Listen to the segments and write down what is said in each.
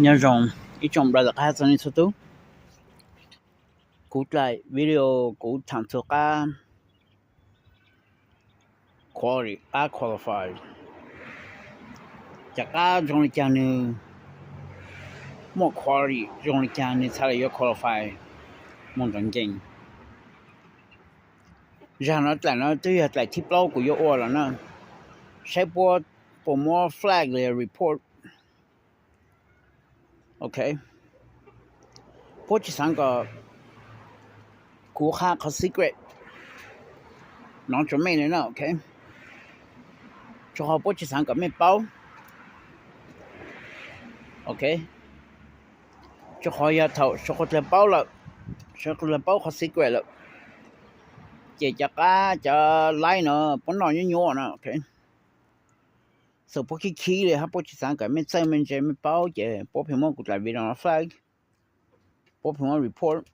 Nyob zoo ib tsoom brother qab txog nej txhua tus. Kuv tlaim video kuv tham txug qab quality, qab qualify, cov qab zoo li cas nws muaj quality zoo li cas nws txhaj le yuav qualify mus nrog nkees. Zag no tlaim no twb yog tlaim thib plaub kuv yuav ua lawm na, saib puab puas muab flag li report. Ok, puab tsis xaav kom kuv qha qhov secret no rua mej le na, ok, rua qhov puab tsis xaav kom mej paub, ok, rua qhov yog thaum sawv dlawg paub lawm, sawv dlawg paub qhov secret lawm, ces cov qab cov live no puab noj nyuaj nyuaj na, ok. So puab khib khib li hab puab tsis xaav kom mej txawj mej ntse mej paub ces puab pheej muab kuv tlaim video no flag, puab pheej muab report.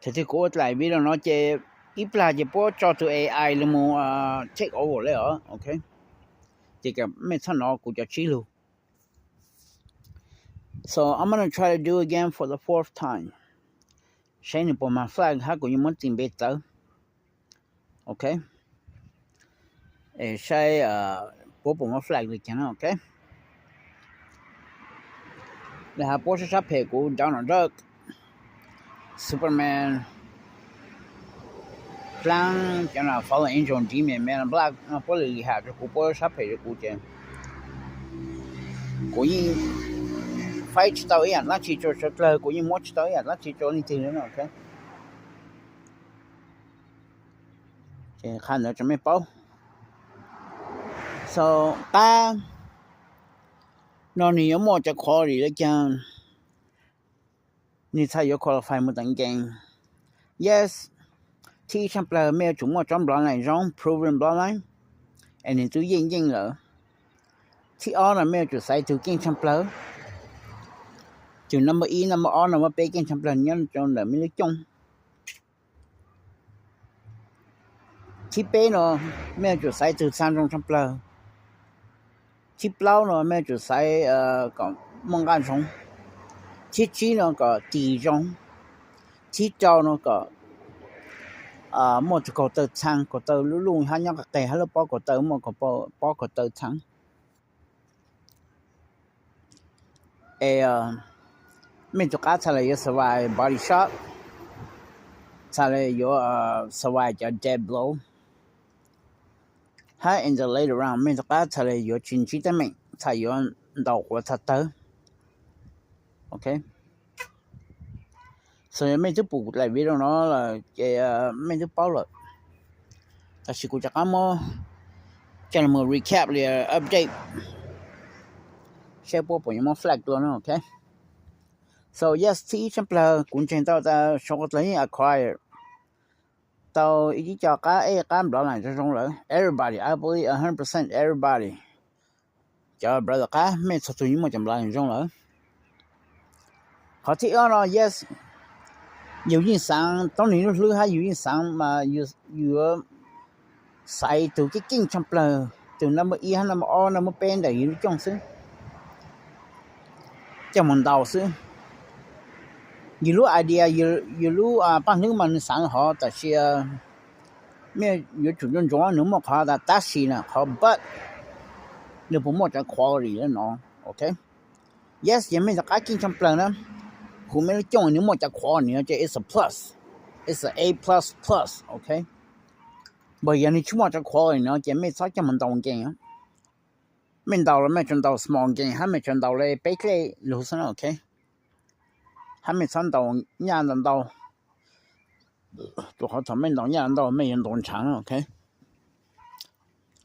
Thaum twg kuv ua tlaim video no ces ib plag ces puab tso tug A I li mus take over le os, ok. Ces kom mej txhob nov kuv cov tsib lug. So I'm gonna try to do again for the fourth time, saib nws puas mag flag hab kuv yuav muab txi npe txawv, ok. Saib puab puas muab flag li cas na, ok. Li has puab sab sab phem kuv Donald Duck, Superman, dlaab cov Fallen Angel, Demon, Man in Black no puab li li has rua kuv, puab sab phem rua kuv ces kuv yeej faib tsis tau ib yaam dlaab tsi rua sawv dlawg, kuv yeej muab tsis tau ib yaam dlaab tsi rua leej twg le na, ok. Ces qha ntawd rua mej paub. So qab no nwg yuav muaj cov quality le caag nwg txhaj yuav qualify mus tom game. Yes, thib ib tshaaj plawg mej yuav tsum muaj tsob bloodline zoo, proven bloodline, es nwg tub yeej yeej lawm. Thib ob no mej yuav tsum xaiv tug keej tshaaj plawg, tug number ib, number ob, number peb keej tshaaj plawg nyob rau ntawm mej lub cooj. Thib peb no mej yuav tsum xaiv tug txha zoo tshaaj plawg. Thib plaub no mej yuav tsum xaiv kom muaj nqaj zoo. Thib tsib no kom tis zoo. Thib rau no kom muaj tug kaug taw txhaa, kaug taw luj luj hab nyob qis qis hab lub pob kaug taw muaj pob kaug taw txhaa. Es mej tug qab txhaj le yuav survive body shot, txhaj le yuav survive cov dead blow, hab in the later round mej tug qab txhaj le yuav tsis ntsib teeb meem, txhaj yuav ntaus quav txhaj tawg. Ok, so yog mej twb pum kuv daim video no lawm ces mej twb paub lawm. Tab sis kuv rov qab muab coj los recap li update, saib puab puas yuav muab flag dua no, ok. So yes, thib ib tshaaj plawg kuv ntseeg tau tas suav dlawg yeej acquire tau ib co qab ej qab nplov laim zoo zoo lawm. Everybody, I believe a hundred percent everybody, cov brother qab mej txhua tug yeej muaj cov nplov laim zoo lawm. Qhov thib ob no, yes, yus yeej xaav, tub nwg lub hlwb hab yus yeej xaav mas yus yuav xaiv tug keej keej tshaaj plawg, tug number ib hab number ob number peb ntawm yus lub cooj xwb, coj moog ntaus xwb. Yus lub idea, yus lub paaj hlwb mas nwg xaav hov, tab sis mej yuav tsum ntsuag ntsuag nwg muaj qhov tas tab sis na, qhov but nwg puas muaj cov quality le no, ok. Yes, yog mej tug qab keej tshaaj plawg na, huv mej lub cooj nwg muaj cov quality no ces it's a plus, it's a A plus plus, ok. But yog nwg tsis muaj cov quality no ces mej txhob coj moog ntaus game. Mej ntaus los mej tsuas ntaus small game hab mej tsuas ntaus le peb dlej lug xwb na, ok. Hab mej txhob ntaus nyaj ntau ntau, rua qhov thaum mej ntaus nyaj ntau mej yuav ntaus ntshaav na, ok.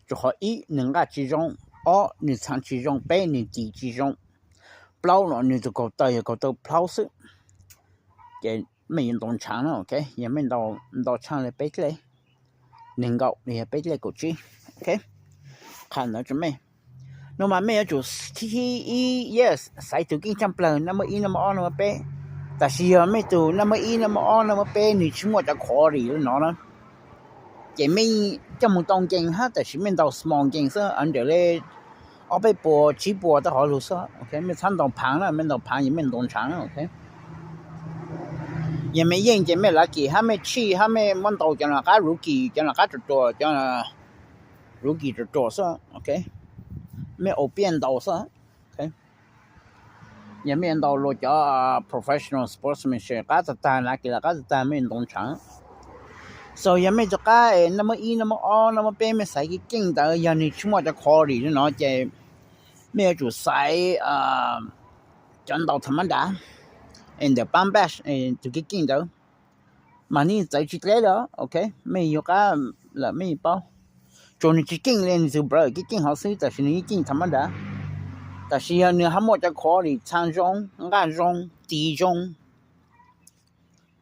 Rua qhov ib, nwg nqaj tsis zoo, ob, nwg txhaa tsis zoo, peb, nwg tis tsis zoo, plaub no nwg tug kaug taw yog kaug taw plaub xwb, ces mej yuav ntaus ntshaav na, ok. Yog mej ntaus tshaaj le peb dlej, nwg nkaum nwg yog peb dlej kaum tsib, ok. Qha ntawd rua mej. No mas mej yuav tsum thib ib, yes, xaiv tug keej tshaaj plawg, number ib, number ob, number peb. Tab sis yog mej tug number ib, number ob, number peb nwg tsis muaj cov quality le no na, ces mej coj moog tau game hab tab sis mej ntaus small game xwb, under le ob peb puas tsib puas tej qhov lug xwb. Mej txhob ntaus phaav na, mej ntaus phaav ces mej ntaus ntshaav na, ok. Yog mej yeej ces mej lav kim hab mej tshij hab mej muab ntaus cov no qab ruv kim, cov no qab ruv kim ruam ruam xwb, ok. Mej ua piaj ntaus xwb. Yog mej yuav ntaus luag cov professional sportsmanship qab tag tag, lav kim lav qab tag tag, mej ntaus ntshaav. So yog mej cov qab es naj muab ib, naj muab ob, naj muab peb, mej xaiv keej keej ntawd, yog nwg tsis muaj cov quality li no ces mej yuav tsum xaiv cov ntaus tham mab dav, ntawm pab batch tug keej keej ntawd, mas nej txawv tsis dleb li, ok. Mej yug qab lawm mej paub, tsuas nwg tsis keej li nwg tug brother keej keej hov xwb, tab sis nwg yeej keej tham mab dav. Tab sis yog nwg hab muaj cov quality, txhaa zoo, nqaj zoo, tis zoo,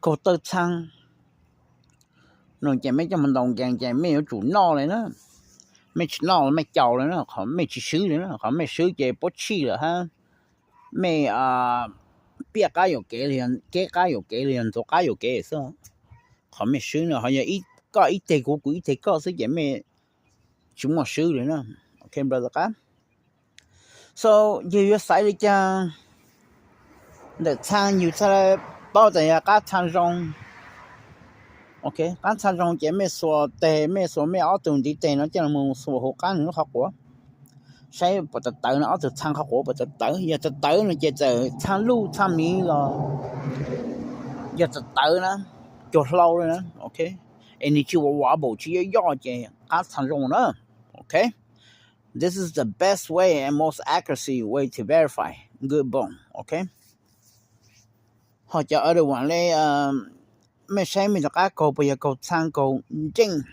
kaug tawg txhaa no ces mej coj moog ntaus nkees ces mej yuav tsum noj li na. Mej tsis noj mej caum li na, qhov mej tsis swb li na, qhov mej swb ces puab tshij lawm hab mej piaj qab yuam kev, keb qab yuam kev los yog ntxuav qab yuam kev xwb. Qhov mej swb no ho yog koj ib teg kuv, kuv ib teg koj xwb ces mej tsis muaj swb li na, ok brother qab. So yug yuav xaiv li caag ntawm txhaa, yug txhaj le paub tas yog qab txhaa zoo. Ok, qab txhaa zoo ces mej xuas teg, mej xuas mej ob tug ntiv teg no coj los xuas huv qab nwg lub qhov quav, saib puas tawv tawv no, ob tug txhaa qhov quav puas tawv tawv. Yog tawv tawv no ces txawm txhaa luj txhaa miv los yog tawv tawv na, cuag hlau li na, ok, es nwg tsis wobble, tsis yoj yoj ces qab txhaa zoo na, ok. This is the best way and most accuracy way to verify good bone, ok. Ho cov other one le, mej saib mej cov qab kaug puas yog kaug txhaa kaug nreej,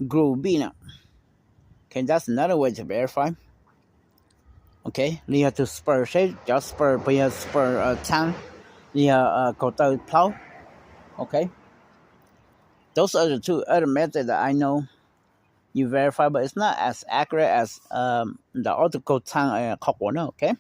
groovy na. Okay, that's another way to verify. Okay, li yog tus spur, saib cov spur puas yog spur txhaa, li yog kaug taw plhaub. Okay, those are the two other methods that I know you verify, but it's not as accurate as ntawm ob tug kaug txhaa qhov quav na. Okay,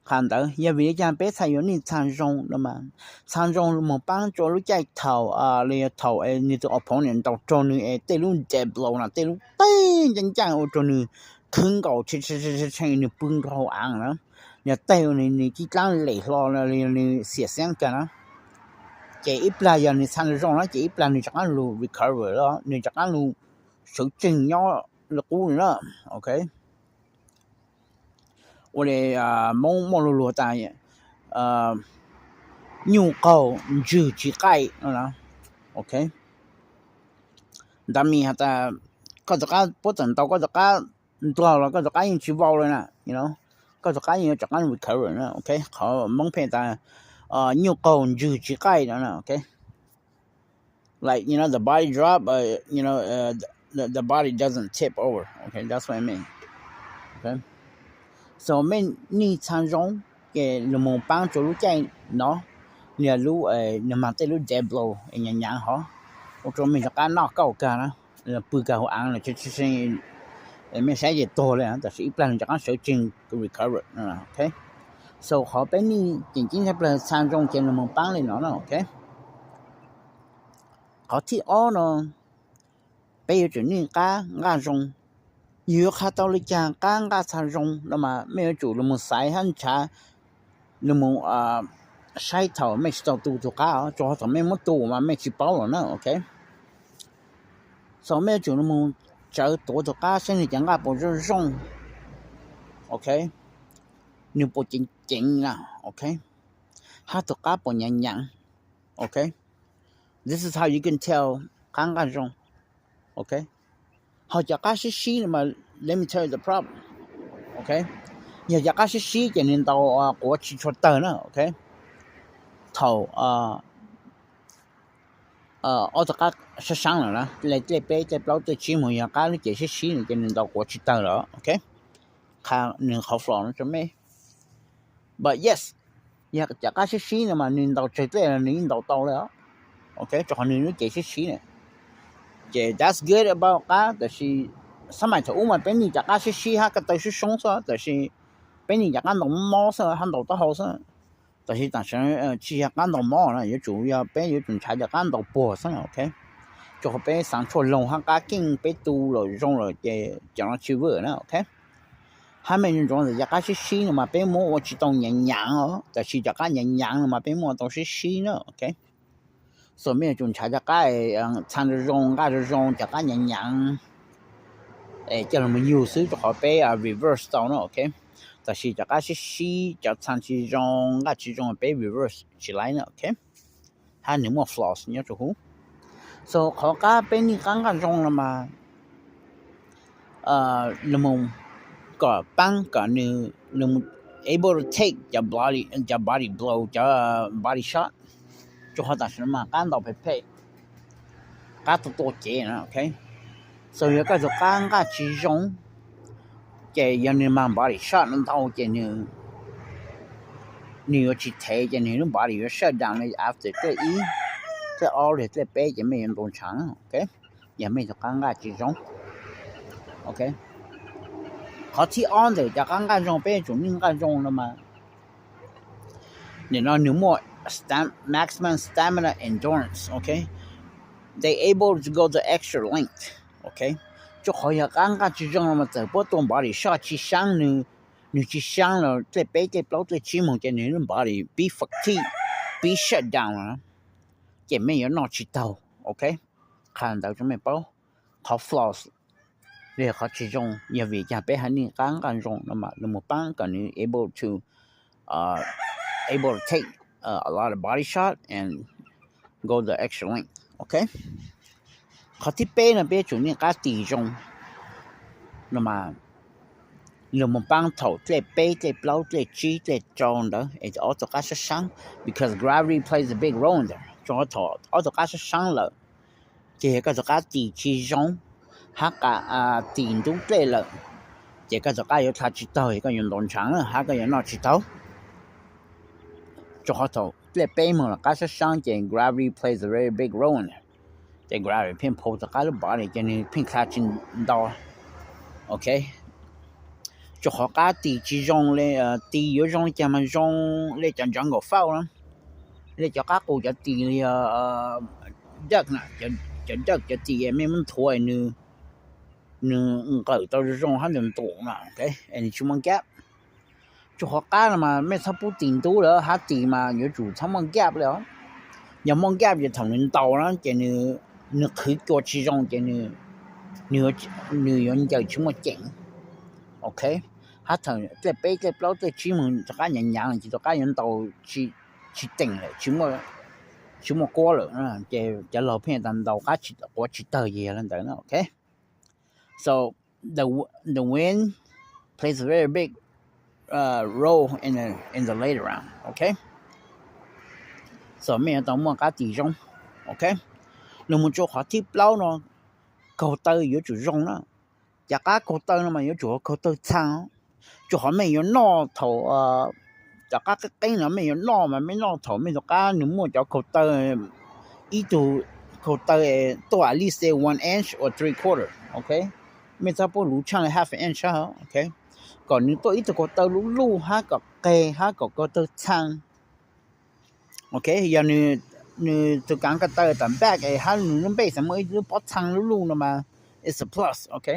qhov ntawd yog vim li cas peb txhaj yuav nej txhaa zoo no mas, txhaa zoo moog paab rua lub caij thaum, li yog thaum nwg tus opponent ntaus raug nwg es tej lub death blow no, tej lub teg ncaaj ncaaj ua rua nwg khwb nkaus tshee, nwg pw nkaus hauv aav na, yog tej nwg cib dlaab lem hlo, nwg xiam xiab kag na, ces ib plag yog nwg txhaa zoo na ces ib plag nwg rov qaab lug recover, nwg rov qaab lug sawv tsees nyob li qub na. Okay, ua li Moob muaj lug lug tas nyuj qaug ntswg tsis qaij no. Okay, that means has tas koj rov qaab, puab txawm ntaus koj rov qaab nplog los koj rov qaab yeej tsis vau li na, koj rov qaab yeej yuav rov qaab recover na. Okay, qhov Moob pheej tas nyuj qaug ntswg tsis qaij no. Okay, like, you know, the body drop, but you know, uh, the, the body doesn't tip over. Okay, that's what I mean. Okay, so mej nej txhaa zoo ces lug moog paab rua lub caij no, li yog lub, nwg mas tej lub death blow es nyaav nyaav hov, ua rua mej rov qaab noj kauj kag na, pw kag hauv aav los tshee, mej saib ces tuag li, tab sis ib plag nwg rov qaab sawv tsees recover. Okay, so qhov peb nej tseem ceeb tshaj plawg txhaa zoo ces lug moog paab li no na. Okay, qhov thib ob no, peb yuav tsum nej qab nqaj zoo. Yug yuav qha tau li caag qab nqaj txhaa zoo no mas mej yuav tsum lug moog xaiv hab nrhav, lug moog saib thaum mej tsis tau tu tug qab, rua qhov thaum mej muab tu mas mej tsis paub lawm na. Okay, so mej yuav tsum lug moog tsawv tuav tug qab saib nwg cov nqaj puas zoo zoo. Okay, nwg puas ceev ceev na. Okay, hab tug qab puas nyaav nyaav. Okay, this is how you can tell qab nqaj zoo. Okay, ho cov qab sib sib no mas, let me tell you the problem. Okay, yog cov qab sib sib ces nwg ntaus quav tsis tshua tawg na. Okay, thaum ob tug qab sab saab lawm na, le dlej peb dlej plaub dlej tsib moog yog qab lub cev sib sib no ces nwg ntaus quav tsis tawg lawm. Okay, qha nwg qhov flaw no rua mej. But yes, yog cov qab sib sib no mas nwg ntaus tsawg dlej los nwg yeej ntaus tau le. Okay, rua qhov nwg lub cev sib sib na. Ces that's good about qab, tab sis xab maim thaum ub mas peb nej cov qab sib sib hab ko taw soob soob xwb, tab sis peb nej cov qab ntaus mob xwb hab ntaus taub hau xwb. Tab sis tam sim tsis yog qab ntaus mob na, yuav tsum yog peb yuav tsum nrhav cov qab ntaus puag xwb. Okay, Rau qhov peb xaav tshuaj loog hab qab keej peb tu lawm zoo lawm ces cov no tsis vwm na, ok. Hab mej ntsoov ntawm cov qab sib sib no mas peb muab ua tsis tau nyaav nyaav os, tab sis cov qab nyaav nyaav no mas peb muab ua tau sib sib na, ok. So mej yuav tsum nrhav cov qab txha zoo zoo, nqaj zoo zoo, cov qab nyaav nyaav coj los yug xwb, rau qhov peb reverse tau na, ok. Tab sis cov qab sib sib, cov txha tsis zoo, nqaj tsis zoo peb reverse tsis laib na, ok. Hab nws muaj flaws nyob rau huv. So qhov qab peb nij qab nqaj zoo no mas lug mus kom paab kom nws able to take cov body blow, cov body shot. Rau qhov tam sim no mas qab ntau phem phem, qab tuaj tuaj cev na, ok. So yog koj tug qab nqaj tsis zoo ces yog nws mag body shot ntau ces nws yuav tsis thev ces nws lub body yuav shut down after tej ib, tej ob los tej peb ces mej yuav ntaus ntshav na, ok. Yog mej tug qab nqaj tsis zoo, ok. Qhov thib ob ntawm cov qab nqaj zoo peb yuav tsum nij nqaj zoo no mas nim no nws muaj maximum stamina endurance, ok. They able to go the extra length, ok. Rau qhov yog qab nqaj tsis zoo no mas txawm puab tua body shot tsis sab, nws tsis sab los tej peb tej plaub tej tsib moog ces nws lub body pib fatigue, pib shut down na, ces mej yuav noj tsis taug, ok. Qha ntawd rau mej paub. Qhov flaws los yog qhov tsis zoo yog vim cas peb hab nij qab nqaj zoo no mas lug mus paab kom nws able to, able to take a lot of body shot and go the extra length, ok. Qhov thib peb no peb yuav tsum nij qab tis zoo no mas lug mus paab thaum tej peb tej plaub tej tsib tej rau ntawd es ob tug qab sab saab, because gravity plays a big role in there. Rau qhov thaum ob tug qab sab saab lawm ces yog koj tug qab tis tsis zoo hab tis ntub dlej lawm ces koj tug qab yuav dlha tsis taug, koj yuav ntaus ntshav na hab koj yuav noj tsis taug. Rau qhov thaum dlej peb moog los qab sab saab ces gravity plays a very big role in there. Ces gravity pheej phau tug qab lub body ces nws pheej dlha tsis ntau, ok. Rau qhov qab tis tsis zoo le, tis yuav zoo le caag mas zoo le cov jungle fowl na, le cov qab qus cov tis li duck na, cov duck cov tis mej muab nthuav nws nqawm tau zoo zoo hab nws ntum na, ok, nws tsis muaj gap. Rau qhov qab no mas mej txhob pub tis ntub lawm hab tis mas yuav tsum txhob muaj gap li os. Yog muaj gap ces thaum nws ntaus na ces nws qhwv cua tsis zoo ces nws yuav ncaws tsis muaj ceem, ok. Hab thaum tej peb tej plaub tej tsib moog rov qab nyaav nyaav ces rov qab yuav ntaus tsis teem lawm, tsis muaj kuab lawm ces cov laug pheej tas ntaus quav tsis tawg ces yog li ntawd na, ok. So the wind plays a very big role in the later round, ok. So mej yuav tau muaj qab tis zoo, ok. Lug mus rau qhov thib plaub no, kaug taw yuav tsum zoo na. Cov qab kaug taw no mas yuav tsum kaug taw txhaa, rau qhov mej yuav noj thaum cov qab qeeb qeeb no mej yuav noj mas mej noj thaum mej tug qab nws muaj cov kaug taw, ib tug kaug taw tuaj at least one inch or three quarter, ok. Mej txhob pub luv tshaaj li half an inch, ok. Kom nws tuaj ib tug kaug taw luj luj hab kom qeg hab kom kaug taw txhaa, ok. Yog nws tug kaav kaug taw tom back es hab nws lub npej xav muaj ib lub pob txhaa luj luj no mas it's a plus, ok.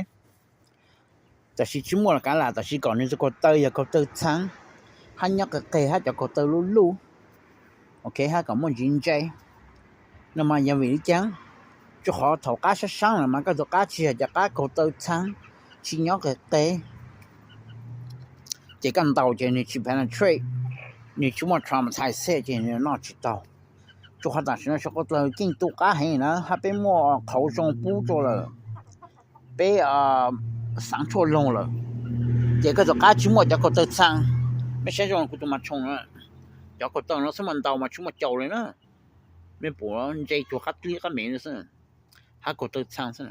Tab sis tsis muaj los kav lam, tab sis kom nws tug kaug taw yog kaug taw txhaa hab nyob qeg qeg hab cov kaug taw luj luj, ok, hab kom muaj ntsis ntse no mas yog vim li caag? Rau qhov thaum qab sab saab lawm mas koj tug qab tsis yog cov qab kaug taw txhaa, tsis nyob qeg qeg, ces koj ntaus ces nws tsis penetrate, nws tsis muaj traumatize ces nws noj tsis taug. Rau qhov tam sim no sawv dlawg keej tu qab heev na hab peb muaj qhauv zoo pub rua lawm, peb xaav tshuaj loog lawm, ces koj tug qab tsis muaj cov kaug taw txhaa. Mej saib zoo kuv tug mas tshoo, cov kaug taw no xwb mas ntaus mas tsis muaj caum li na. Mej pum ntse cuag qab dlib qab mev xwb, hab kaug taw txhaa xwb.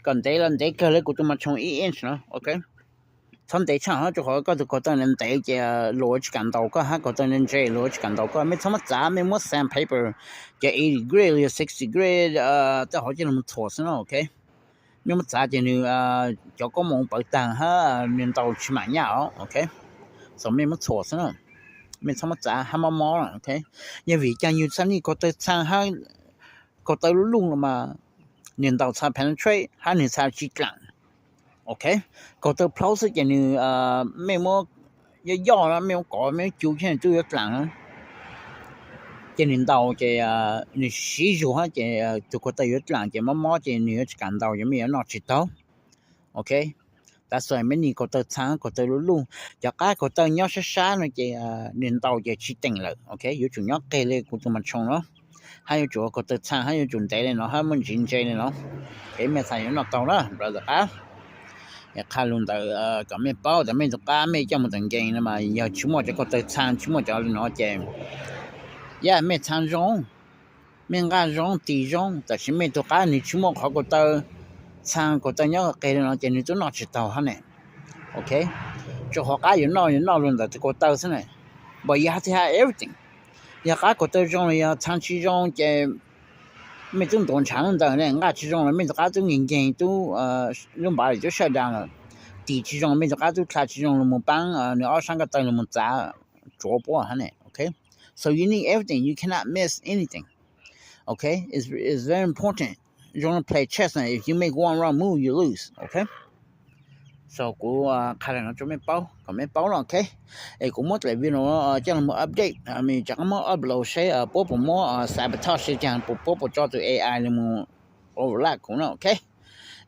Koj ntev los ntev kawg li kuv tug mas tshoo ib inch no, ok. Txhob ntev tshaaj hab rau qhov koj tug kaug taw ntev ces luag tsis kam ntaus koj, hab kaug taw ntse luag tsis kam ntaus koj. Mej txhob muab txav, mej muab sandpaper cov eighty grit los yog sixty grit tej hov coj lug txhuam xwb na, ok. Mej muab txav ces nws cov koob moov pawv taag hab nws ntaus tsis maam nyaj os, ok. So mej muab txhuam xwb na. mej txhob muab txav hab mob mob. Yog vim caag yug txha nej kaug taw txhaa hab kaug taw luj luj los mas nwg ntaus txha penetrate hab nwg txha tsi dlaam. Ok, kaug taw plhaub xwb ces nwg, mej muab yoj yoj, mej muab kov, mej muab cu ces nwg tub yuav dlaam. Ces nwg ntaus ces nwg siv zug hab ces tug kaug taw yuav dlaam ces mob mob ces nwg yuav tsi kaam ntaus ces mej yuav noj tsi taug. Ok, tav xwm mej nej kaug taw txhaa kaug taw luj luj, cov qab kaug taw nyob sab sab no ces nwg ntaus ces tsi teem lawm. Ok, yuav tsum nyob qeg le kuv tug mas tshoo no, hab yuav tsum kaug taw txhaa hab yuav tsum ntev le no hab muaj ntsis ntse le no, ces mej txha yuav noj taug na brother qab. Qha lug ntawd kom mej paub tas mej tug qab mej coj moog tom nkees no mas yog tsi muaj cov kaug taw txhaa tsi muaj cov le no ces, yog mej txhaa zoo, mej nqaj zoo tis zoo, tab sis mej tug qab nwg tsi muaj qhov kaug taw txhaa kaug taw nyob qeg le no ces nwg tub noj tsi taug hab ne. Ok, tsuas qhov qab yuav noj yuav noj lug ntawm tug kaug taw xwb ne, but you have to have everything. Yog qab kaug taw zoo los yog txhaa tsi zoo ces mej tub ntuav ntshav lub ntawd ne, nqaj tsi zoo los mej tug qab tub nkees nkees tub, lub npav li tub shut down lawm, tis tsi zoo mej tug qab tub dlha tsi zoo lug moog paab nwg ob sab nqaj taw lug moog txav tsuav puab hab ne. Ok, so you need everything, you cannot miss anything. Ok, it's very important. Zoo le play chess na, if you make one wrong move you lose. Ok, so kuv qha le no rua mej paub kom mej paub no. Ok, es kuv muab dlaim video coj lug moog update, mej rov qab muab upload seb puab puas muab sabotage le caag, puab puas tso tug A I le moog overlap kuv no. Ok,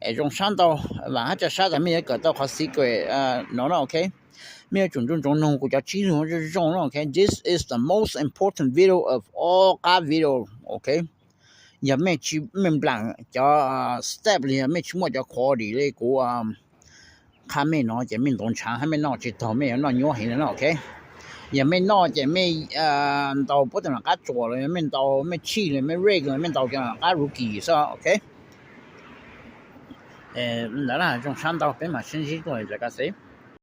es zoo sab ntau, vaam hab ca sab tas mej yuav kawm tau qhov secret no no. Ok, mej yuav tsum nrug ntsoov noog kuv cov tsib lug zoo zoo no. Ok, this is the most important video of all qab video. Ok, yog mej tsi, mej nplaam cov step los yog mej tsi muaj cov quality le kuv qha mej no ces mej ntuav ntshav hab mej noj tsi taug, mej yuav noj nyuab heev le no. Ok, yog mej noj ces mej ntaus puab tug nam qab tsuas los yog mej ntaus mej tshij los mej rig los mej ntaus cov nam qab rookie xwb. Ok, ntawd zoo sab ntau, peb maam sib ntsib dlua zaj kab xwb.